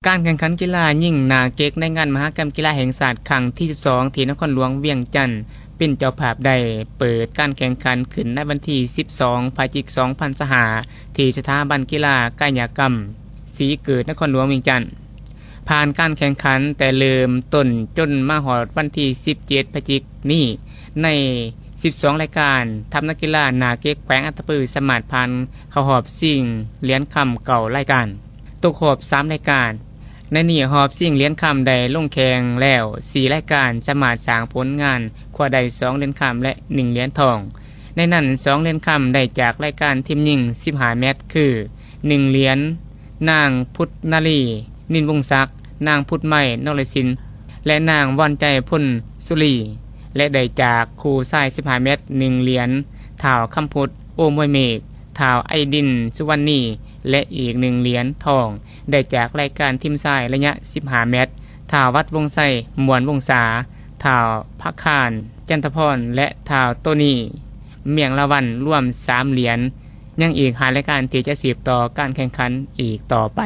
ການແຂ່ງຂັນກິລາຍິງໜ້າເກັກໃນງານມະຫະກຳກິລາແຫ່ງຊາດຄັ້ງທີສິບສອງ ທີ່ນະຄອນຫຼວງວຽງຈັນເປັນເຈົ້າພາບ ໄດ້ເປີດການແຂ່ງຂັນຂຶ້ນໃນວັນທີສິບສອງ ພະຈິກ ສອງພັນຊາວຫ້າ ທີ່ສະຖາບັນກິລາກາຍະກຳສີເກີດ ນະຄອນຫຼວງວຽງຈັນ. ຜ່ານການແຂ່ງຂັນແຕ່ເລີ່ມຕົ້ນຈົນມາຮອດວັນທີສິບເຈັດ ພະຈິກນີ້, ໃນສິບສອງລາຍການ, ທັບນັກກິລາໜ້າເກັກແຂວງອັດຕະປືສາມາດຜ່ານເຂົ້າຮອບຊິງຫຼຽນຄຳເກົ້າລາຍການ. ຕົກຮອບສາມລາຍການ. ໃນນີ້ຮອບຊິງຫຼຽນຄຳໄດ້ລົງແຂ່ງແລ້ວສີ່ລາຍການ, ສາມາດສ້າງຜົນງານຄວ້າໄດ້ສອງຫຼຽນຄຳ ແລະ ໜຶ່ງຫຼຽນທອງ. ໃນນັ້ນສອງຫຼຽນຄຳໄດ້ຈາກລາຍການທີມຍິງສິບຫ້າແມັດ ຄື ໜຶ່ງຫຼຽນ ນາງພຸດນາລີ ນິນວົງສັກ, ນາງພຸດໄມ ນອລະສິນ ແລະ ນາງວອນໃຈ ພົນສຸລີ ແລະ ໄດ້ຈາກຄູ່ຊາຍສິບຫ້າແມັດ ໜຶ່ງຫຼຽນ ທ້າວຄຳພຸດ ໂອມວຍເມກ, ທ້າວໄອດິນ ສຸວັນນີ ແລະ ອີກໜຶ່ງຫຼຽນທອງ ໄດ້ຈາກລາຍການທີມຊາຍໄລຍະສິບຫ້າແມັດ ທ້າວວັດວົງໄຊ ມ່ວນວົງສາ, ທ້າວພະຄານ ຈັນທະພອນ ແລະ ທ້າວໂຕນີ ມຽງລາວັນ ລວມສາມຫຼຽນ. ຍັງອີກຫ້າລາຍການທີ່ຈະສືບຕໍ່ການແຂ່ງຂັນອີກຕໍ່ໄປ.